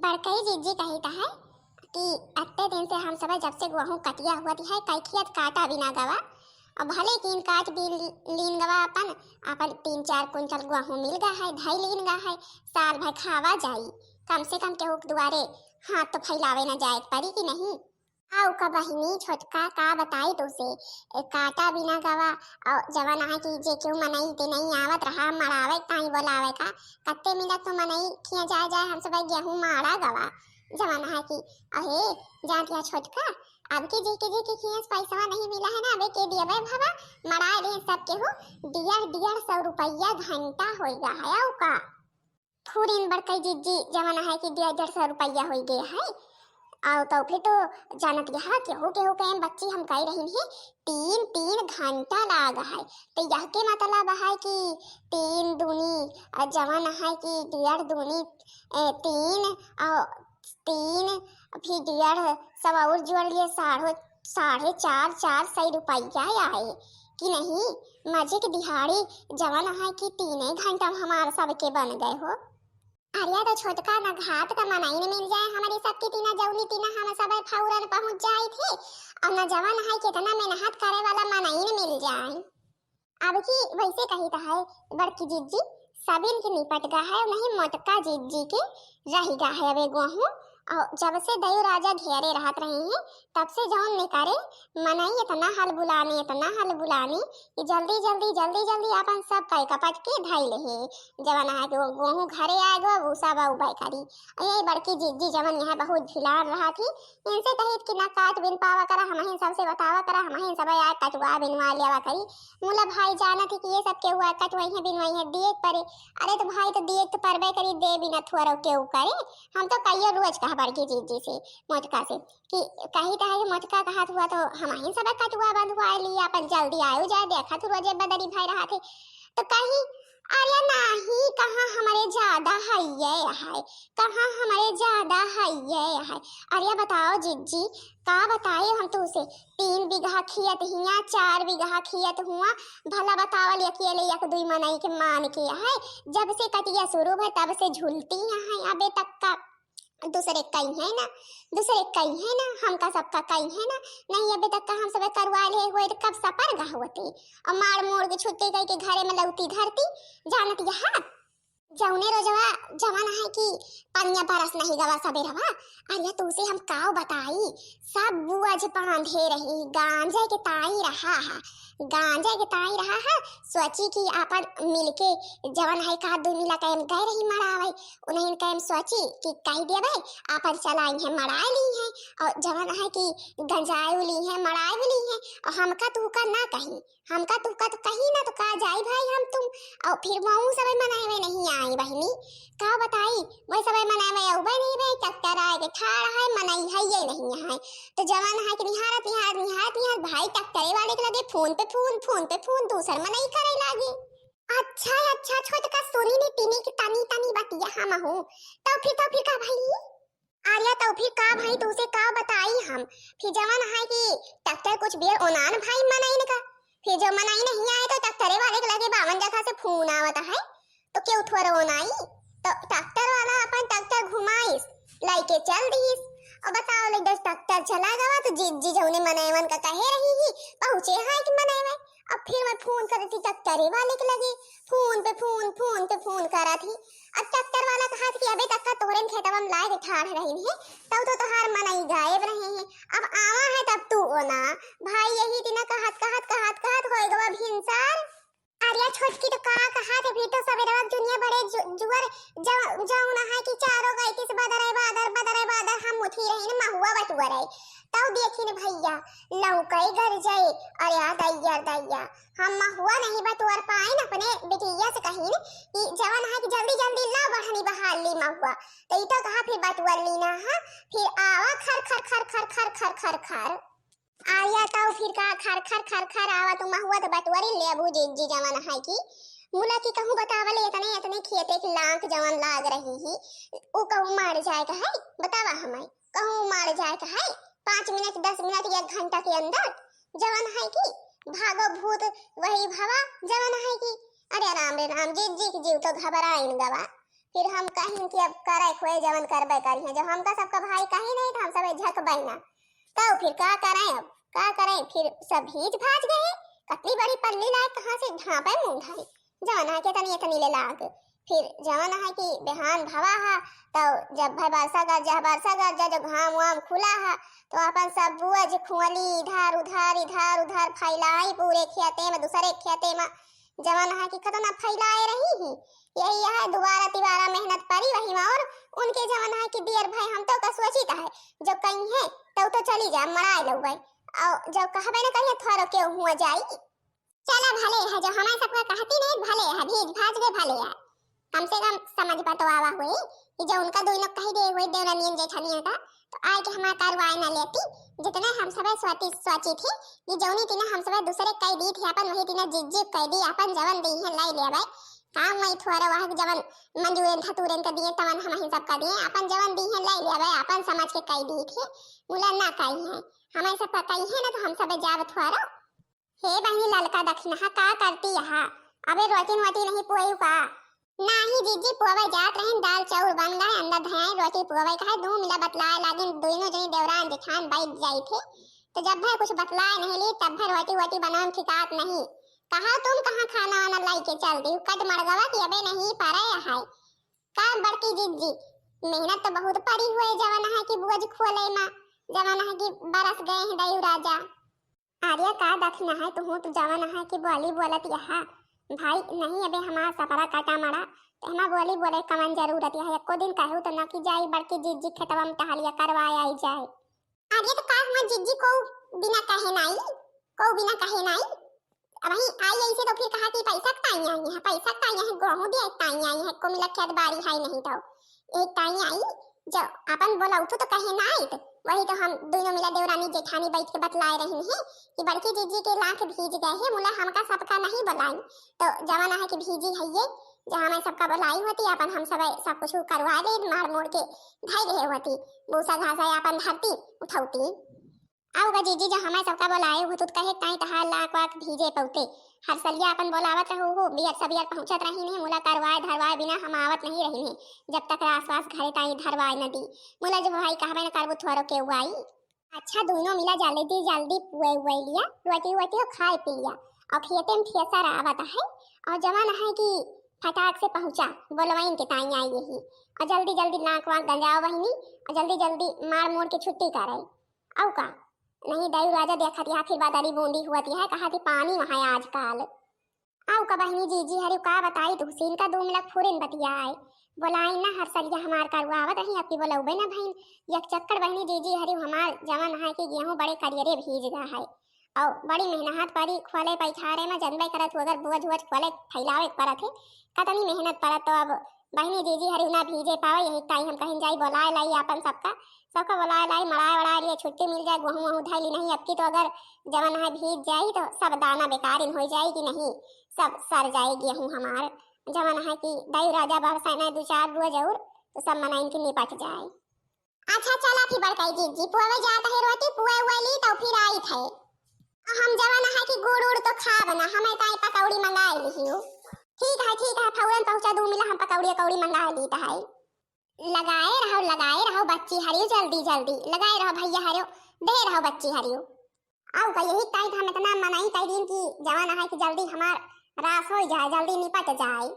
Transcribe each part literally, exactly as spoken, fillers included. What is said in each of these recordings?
बड़कई जिज्जी कहित है कि अत्ते दिन से हम सब जब से गोहूँ कटिया हुआ है, कई खेत काटा बिना गवा। और भले कीन काट बीन लीन गवा अपन, अपन तीन चार कुंटल गोहूँ मिल गा है, धई लीन गा है, साल भर खावा जाई। कम से कम केहू के दुआरे हाथ तो फैलावे ना जाए पड़ी कि नहीं। आउ का बहिनी छोटका का बताई तोसे, ए, काटा बिना गवा, और जवन आहे कि जे केहू मनई ते नहीं आवत रहा मड़ावे ताई बोलावे का, कत्ते मिनट तो मनई खिया जाए जाए हम सब गेहूँ मारा गवा, जवन आहे कि अहे जान दिया छोटका, अब के जे के जे के खिया से पैसवा नहीं मिला है ना, अबे के दियबे भवा, मड़ाए दे सब केहू, डेढ़ डेढ़ सौ रुपया घंटा होई गा है, आउ का। फुरिन बड़कई जिज्जी जवन आहे कि डेढ़ डेढ़ सौ रुपया होई गए है। और तो फिर तो जानत यहाँ केहू केहू के बच्ची हम कह रही है, तीन तीन घंटा लाग है। तो यह के मतलब है कि तीन दूनी, अ, जवन है कि डेढ़ दूनी, ए, तीन और तीन, फिर डेढ़ सौ और जोड़ लिए, साढ़े साढ़े चार चार सौ रुपया आए कि नहीं। मजे के दिहाड़ी जवन है कि तीने घंटा में हमार सबके बन गए हो। अरे तो छोटका न घात का मनई न मिल जाए, हमारी सबके तीना जौनी तीना हम सब फौरन पहुँच जाए थे। और न जवन है कितना मेहनत करे वाला मनई न मिल जाए। अब की वैसे कहित है बड़की जिज्जी, सबिन के निपट गा है, नहीं मोटका जिज्जी के रह गा है अबे गोहूँ। और जब से दयू राजा घेरे रहत रहे हैं, तब से जौन ने करे मनई इतना हल बुलाने, इतना हल बुलाने कि जल्दी जल्दी जल्दी जल्दी अपन सब कई कपट के धई ले है। जवन है कि वो गोहूँ घरे आए गो, भूसा बा उबे करी। और यही बड़की जिज्जी जवन यहाँ बहुत भिलार रहा थी, इनसे कहित कि ना काट बिन पावा करा, हमहिन सबसे बतावा करा, हमहिन सब आए कटवा बिनवा लेवा करी। मुला भाई जानत है कि ये सब केहू आए कटवाई है बिनवाई है, दिए के परे। अरे तो भाई तो दिए के तो परबे करी, दे बिना थोरो केहू करे। हम तो कहियो रोज कहा बड़की जिज्जी से, मोटका से, कि कही तो है कि मोटका कहा हुआ तो हमहिन सब कटवा बंधवा ली, अपन जल्दी आयो जाए, देखा तू रोजे बदरी भाई रहा थे। तो कही, अरे नाही, कहाँ हमारे ज्यादा है ये है, कहाँ हमारे ज्यादा है ये है। अरे बताओ जिज्जी, का बताए हम तुसे, तीन बीघा खेत हिया, चार बीघा खेत हुआ, भला बतावल अकेले एक दुई मनई के मान के है, जब से कटिया शुरू भय तब से झुलती यहाँ है अबे तक का। दूसरे कई है ना, दूसरे कई है ना, हमका सबका कई है ना, नहीं अबे तक का हम सब करवा ले हुए तो कब सपर गा होते, और मार मोड़ के छुट्टी कई के घरे में लौती धरती, जानत यहाँ जौने रोजवा जवन है कि पनिया बरस नहीं गवा सबेरवा। अरे तुसे हम काव बताई, सब बुआ जे बांधे रही, गांजा के ताई रहा है, गांजा के ताई रहा है। सोची कि अपन मिलके जवन है का दू मिला कैम गए रही मड़ावे, उन्हें कैम सोची कि कह देवे अपन चलाई है मड़ाए ली है, और जवन है कि गंजाए ली है मड़ाए ली है, और हमका तू का ना कही, हमका तुहका तो कही ना तो का जाई भाई हम तुम, और फिर वहू सबे मनाए में नहीं आई बहिनी, का बताई, वही सबे मनाए में अउबे नहीं भाई, ट्रैक्टर आए के ठाड़ है, मनई है ये नहीं है, तो जवन है कि निहारत निहारत निहारत निहारत भाई ट्रैक्टरे वाले के लगे फोन पे फोन, फोन पे फोन, दूसर मनई करे लागे। अच्छा अच्छा छोटका सुनी नी तिनी की तनी तनी बतिया हम हूँ, तो फिर तो फिर का भाई? अरे तो फिर का भाई तुसे का बताई हम, फिर जवन है कि ट्रैक्टर कुछ बेर ओनान भाई मनइन का, फिर जो मनई नहीं आए तो ट्रैक्टरे वाले के लगे बावन जगह से फोन आवत है, तो केहू थोड़ा ओनाई, तो ट्रैक्टर वाला अपन ट्रैक्टर घुमाइस, लइके चल दीस, और बताओ ले दस ट्रैक्टर चला गवा तो जिज्जी जौने मनैवन का कहे रही ही पहुँचे है कि मनैवन अब फिर मैं फोन करत ही ट्रैक्टरे वाले के लगे, फोन पे फोन, फोन पे फोन करत ही। अब ट्रैक्टर वाला कहत कि अबे तक का तोहरे खेतवा में लाए के ठाड़ रही है, तब तो तोहार मनई गायब रहे हैं, अब आवा है तब तू ओना। भाई यही दिन कहत कहत कहत कहत होए गवा भिनसार। अरे छोटकी तो का कहत है, फिर तो सबेरवा दुनिया बड़े जु-, जुअर जौ-, जौन है कि चारों गई किस बदरे बादर, बदरे बादर हम उठी रही न महुआ बटुअर है। तब देखी न भैया, लौकई गरजई, अरे आ दैया दैया, हम महुआ नहीं बटुअर पाइन, अपने बिटिया से कहिन कि जवन है कि जल्दी जल्दी ला बढ़नी बहार ली महुआ। तो ई तो कहा फिर बटुअर ली ना, हाँ, फिर आवा खर खर खर खर खर खर खर खर। आया तो फिर का खर खर खर खर आवा तू महुआ तो बटुअरी लेबू जिज्जी जवन है कि मुला की कहूँ बतावल इतने इतने खेते की लांक जवन लाग रही ही, उ कहूँ मार जाए का है, बतावा हमें। कहूँ मार जाए के है, पाँच मिनट, दस मिनट, एक घंटा के अंदर जवन है कि भागो भूत वही भवा जवन है कि, अरे राम रे राम, जिज्जी के जीव तो घबराइन गवा। फिर हम कहिन कि अब करे खोए जवन करबे करिहें, जब हमका सबका भाई कहीं नहीं तो हम सबे झकबे ना। तो फिर का करें, अब का करें? फिर सब भीज भाज गए, कतनी बड़ी पल्ली लाए कहाँ से ढांपे मुंह ढाई, जवन है के तनी इतनी ले लाग। फिर जवन है कि बिहान भवा है, तो जब भाई बरसा गरजा, बरसा गरजा, जब घाम वाम खुला है, तो अपन सब बुअज खुअली इधर उधर, इधर उधर फैलाई पूरे खेते में, दूसरे खेते में, जवन है कि कतना फैलाए रही ही। यही है दोबारा तिबारा मेहनत परी वही में, और उनके जवन है कि दियर भाई हम तो का सोचित है, जो कहीं है तो, तो चली जा, मराए लउबे, और जब कहबे न कहीं थोरो के हुआ जाई। चला भले है, जो हमारे सबका कहती नहीं, भले है, भीज भाज गए, भले है। कम से कम समझ बतवावा हुई कि जो उनका दोनों कही दे हुए देवरानियन जेठानियन का, तो आए के हमारा कार्रवाई न लेती। जितने हम सबे सोची, सोची थी कि जौनी तीना हम सबे दूसरे कह दी थी अपन, वही तीना जिज्जी कह दी अपन, जवन दी है लाई लेबे। काम वही थोड़ा वह जवन मंजूरन धतूरन के दिए, तवन हम ही सबका दिए, अपन जवन दी है लाई लेबे, अपन समझ के कह दी थी। मुला ना कही है, हमारे सबका कही है ना, तो हम सबे जाब थोड़ा। हे बहिनी, ललका दखिनहा का करती यहाँ? अबे रोटी वोटी नहीं पुआई का? नाही जीजी, पुआवे जात रहिन, दाल चाउर बन गए, अंदर धयाई रोटी पुआवे का है। दू मिला बतलाए लागिन, दोनों जनी देवरान जेठान बैठ जाई थे। तो जब भर कुछ बतलाए नहीं ली, तब भर रोटी वोटी बनावे में ठिकात नहीं। कहा तुम कहाँ खाना वाना लाई के चल दी, कट मड़गवा की अबे नहीं परे है। का बड़की जीजी, मेहनत तो बहुत पड़ी हुए, जवन है कि बुअज खोले मा, जवन है कि बरस गए हैं दयू राजा। आर्या, का दखिना है, तुहूँ तो जवन है कि बोली बोलत यहाँ। भाई, नहीं अबे हमार सपरा काटा मड़ा, तो हमार बोली बोले कवन जरूरत है? एको दिन कहू तो न कि जाई बड़की जीजी खेतवा में टहलिया करवाए आई जाए। आर्या, तो का हुआ जीजी, को बिना कहे नाई, को बिना कहे नाई? अब वही आई ऐसे तो फिर कहा कि पैसा के ताई आई है, पैसा के ताई है, गेहूं दिया के ताई आई है, को मिला खेत बाड़ी है नहीं तो। एक ताई आई, जो अपन बोला उठू तो कहे ना आइत। वही तो हम दोनों मिला देवरानी जेठानी बैठ के बतलाए रही हैं कि बड़की जीजी के लाख भीज गए हैं, मुला हमका सबका नहीं बोलाई। तो जवन है कि भीजी है ये, जहाँ मैं सबका बोलाई होती, अपन हम सब सब कुछ करवा दे, मार मोड़ के धई रहे होती, भूसा घासा अपन धरती उठौती। आउ गा जीजी, जो हमें सबका बोलाए हो, तो कहे ताई तहार लाख वाख भीजे पौते। हर सलिया अपन बोलावत रहो हो, बियर सबियर पहुँचत रही नहीं, मुला करवाए धरवाए बिना हम आवत नहीं रही नहीं, जब तक रास वास घरे ताई धरवाए न दी। मुला जो भाई कहबे न करबू थोरो के उआई। अच्छा, दोनों मिला जल्दी जल्दी पुए उए लिया, रोटी वोटी खाए पी लिया, और खेते में थ्रेसर आवत है, और जवन है कि फटाक से पहुँचा, बोलवाइन के ताई आई यही, और जल्दी जल्दी नाक वाक गंजाओ बहिनी, और जल्दी जल्दी मार मोड़ के छुट्टी करे। आउ का? नहीं, दयू राजा देखत यहाँ फिर बदरी बूंदी हुअत यहाँ, कहा थी पानी वहाँ आजकल। आउ का बहिनी जीजी हरिउ का बताई, तू सीन का दू मिनट फुरिन बतियाए। बोलाई ना हर सलिया हमार करुआवत रही, अब की बोलौबे ना भइन। एक चक्कर बहिनी जीजी हरिउ हमार जवन है कि गेहूं बड़े करियरे भीज गा है। और बड़ी मेहनत परी खोले पैखारे में, जनबे करत हो, अगर बुअज उअज खोले फैलावे के परत है, कतनी मेहनत परत। तो अब बहिनी जीजी हरिउ ना भीजे पावे, यही ताई हम कहिन जाई बोलाए लाई अपन सबका, सबका बोलाए लाई, मड़ाए वड़ाए लिए छुट्टी मिल जाए, गेहूं वहूं धैली नहीं। अब की तो अगर जवन है भीज जाई तो सब दाना बेकारिन हो जाई कि नहीं, सब सर जाई गेहूं हमार। जवन है कि दयू राजा बरसाए ना दू चार बुअज और, तो सब मनइन के निपट जाए। अच्छा चला फिर बड़काई जीजी, पुआवे जात है रोटी, पुए उए ली तो फिर आई थे। हम जवन है कि गुड़ उड़ तो खाब ना, हमें ताई पकौड़ी मंगाए लिहियो। ठीक है, ठीक है, फौरन पहुँचा दू मिला, हम पकौड़ी अकौड़ी मंगाए ली तो है। लगाए रहो, लगाए रहो बच्ची हरियो, जल्दी जल्दी लगाए रहो भैया हरियो, दे रहो बच्ची हरियो। आउ का यही ताई हम इतना मनई कई दिन की जवन है कि जल्दी हमार रास हो जाए, जल्दी निपट जाए।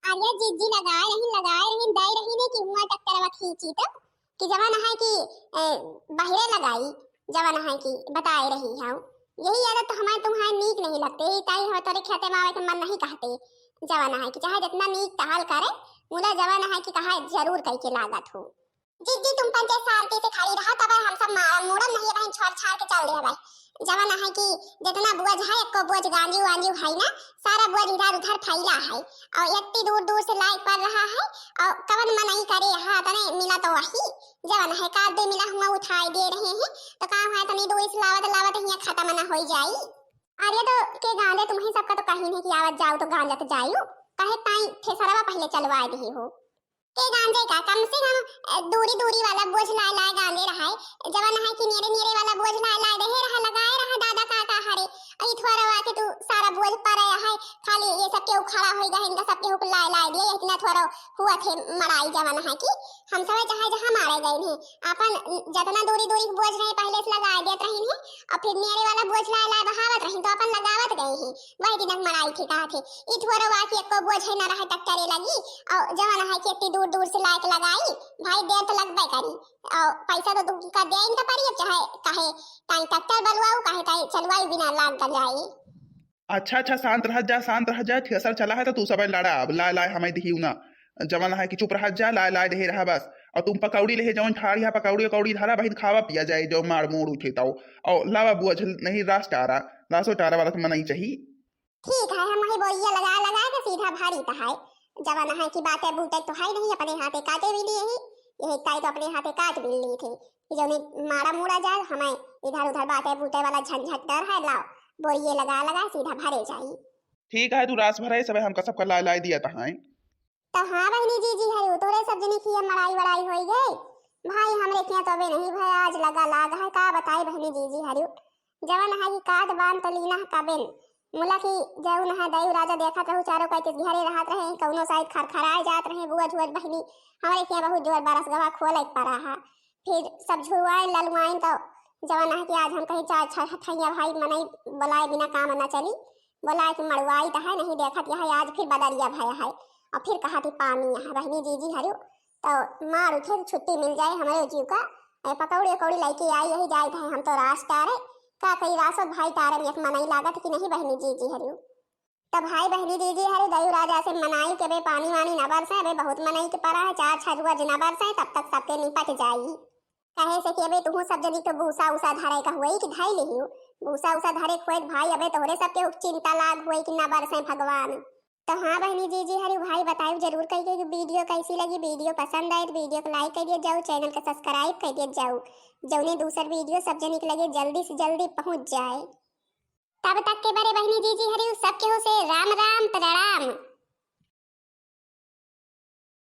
अरे जीजी लगाए रही, लगाए रही, दे रही ने कि हुआ ट्रैक्टरवा खींची तो कि जवन है कि, ए, बहिरे लगाई, जवन है कि बताए रही हूँ। यही आदत तो हमारे तुम्हारे नीक नहीं लगते, यही ताई हमें तोरे खेते में आवे के मन नहीं कहते। जवन है कि चाहे जितना नीक टहल करे, मुला जवन है कि कहा जरूर कई के लागत हो। जीजी तुम पंचे शांति से खड़ी रहा, तब हम सब मारम मुरम नहीं, बहन छोड़ छाड़ के चल दे भाई। जवन है कि जितना बोझ है, एको बोझ गांजू वांजू है ना, सारा बोझ इधर उधर फैला है और इतनी दूर दूर से लाई पड़ रहा है और कवन मनई करे यहाँ तने मिला तो वही जवन है का दे मिला हुआ उठाए दे रहे हैं। तो काम है तनी दो इस लावत लावत यहाँ खत्म ना हो जाई। अरे तो के गांजे तुम्हें सबका तो कहीं नहीं कि आवत जाओ तो गांजत जाइयो, कहे ताई थ्रेसरवा पहले चलवाए दे हो। के गांजे का कम से कम, अ, दूरी दूरी वाला बोझ लाए लाए गांजे रहा है। जवन है कि नियरे नियरे वाला बोझ लाए लाए रहे रहा, लगाए रहा दादा का का हरे। अई थोड़ा के तू सारा बोझ परे है, खाली ये सब केहू खड़ा होई गए, इनका सब केहू लाए, लाए दिए, इतना थोड़ा हुआ थे मड़ाई जवन है कि हम सब चाहे जहाँ मारे गए हैं, अपन जतना दूरी दूरी के बोझ रहे पहले से लगाए देत रही हैं, और फिर मेरे वाला बोझ लाए लाए बहावत रही तो अपन लगावत गए हैं, वही दिन मड़ाई थे कहा थे। ई थोड़ा हुआ कि एको बोझ है ना रहे टक्करे लगी, और जवन है कि इतनी दूर दूर से लाए के लगाई, भाई देर तो लगबे करी, और पैसा तो तुमका दे इनका पड़ी, अब चाहे काहे ताई ट्रैक्टर बलवाऊ, काहे ताई चलवाई बिना लाग गल जाई। अच्छा, अच्छा, शांत रह जा, शांत रह जा, थ्रेसर चला है तो तू सब लड़ा, अब लाए, लाए हमें दिही ना, जवन है कि चुप रह जा, लाए, लाए दे रहा बस। और तुम पकौड़ी ले जवन ठाड़ यहाँ पकौड़ी, पकौड़ी धरा बहिन, खावा पिया जाए, जो मार मूड़ उठे तो। और लावा बोझ नहीं, रास टारा, रासो टारा वाला तो मनई चाहिए। ठीक है, हम वही बोरिया लगा लगा के सीधा भारी तो है, जवन है कि बाटे बूटे तो है नहीं, अपने हाथे काटे भी लिए ही, यही ताई तो अपने हाथे काट भी ली थी कि जौने मारा मुड़ा जाए, हमें इधर उधर बाटे बूटे वाला झंझट डर है, लाओ बोरिये लगा लगा सीधा भरे जाई। ठीक है, तू रास भरे सबे, हमका सबका लाए लाए दिया तहाए। तो हाँ बहिनी जीजी है, तोरे सब जनी की मड़ाई वड़ाई होई गई। भाई हमरे किया तो अबे नहीं भाई, आज लगा लाग है, का बताई बहिनी जीजी हरियो, जवन है कि काट बांध तो लीना है कबेन। मुला की जौन है दयू राजा देखत रहू, चारों कोई के घरे रहत रहे, कौनो साइड खरखराए जात रहे, बुआ झुआ बहिनी हमरे किया बहुत जोर बरस गवा खोले पड़ा है। फिर सब झुरवाइन ललुआइन तो जवन है कि आज हम कहीं चार छह ठैया भाई मनई बोलाए बिना काम न चली, बोलाए कि मड़ुआई तो है नहीं देखत यह आज फिर बदरिया भया है, और फिर कहा थी पानी यहाँ बहिनी जीजी हरियो, तो मार उठे तो छुट्टी मिल जाए हमरे जीव का। ए, पकौड़ी उकौड़ी लेके आई यही जाए थे हम तो रास टारे, का कही रासो भाई टारे में एक मनई लागत कि नहीं बहिनी जीजी हरियो। तो भाई बहिनी जीजी हरियो दयू राजा से मनाई के बे पानी वानी न बरसे, अबे बहुत मनई के पड़ा है, चार छह रोज न बरसे तब तक सबके निपट जाई। कहे से कि अबे तुहू सब जनी तो भूसा उसा धरे का हुई कि धाई लिहियो, भूसा उसा धरे के हुए भाई अबे तोहरे सबके चिंता लाग हुई कि न बरसे भगवान। तो हाँ बहिनी जीजी हरियो भाई बताइब जरूर कही कि वीडियो कैसी लगी, वीडियो पसंद आए तो वीडियो को लाइक कर दिया जाओ, चैनल को सब्सक्राइब कर दिया जाओ, जौने दूसर वीडियो सब जनी के लगे जल्दी से जल्दी पहुँच जाए। तब तक के बरे बहिनी जीजी हरियो सबके हो से राम राम प्रणाम।